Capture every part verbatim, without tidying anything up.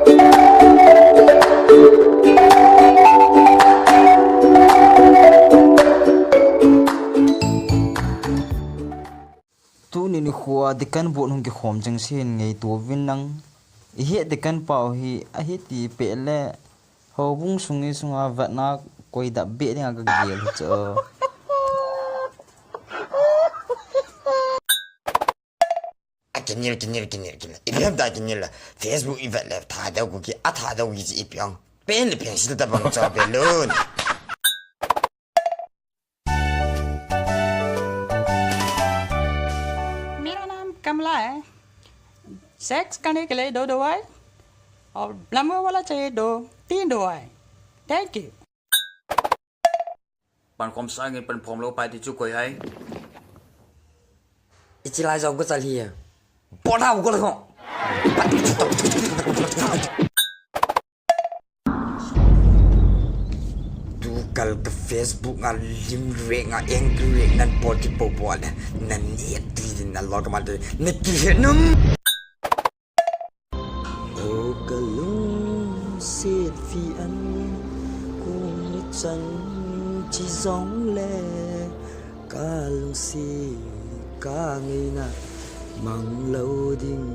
Tuni nikho a Deacon board hung kikhom jeng sin ngaito uvin lang. Ihet Deacon pau hi ahi ti peh le, houbung sung isunga vetna koi dap beh dinga kagel hi chu. A kinel, kinel, kinel, kinel. Ipi ham ta kinel la. Facebook ivet le Thadou Kuki, a Thadou Kuki chi ipi ham. Pen le pencil tabang chu balloon. मेरा नाम कमला है। सेक्स करने के लिए दो दवाई और लंबा वाला चाहिए दो, तीन दवाई। Thank you. Pankhom sangin pankhom lou pai ti chu koi ham. Ichi lai jong ko chal hi. Pona ko ko. Tukal ka Facebook a lim react a angry react nan por ti po po le. Nan ni ti din na lo ka ma de. Ni ti he num. O ka lungset fi an kung ni chan chi jong le ka lungset ka ngeina mang lo ding.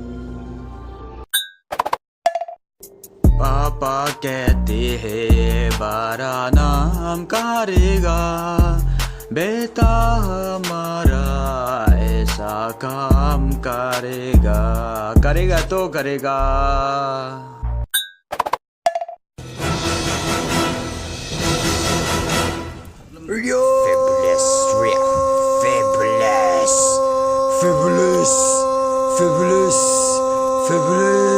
पापा कहते हैं बड़ा नाम करेगा, बेटा हमारा ऐसा काम करेगा, करेगा तो करेगा। Fabulous, real. Fabulous. Fabulous. Fabulous. Fabulous.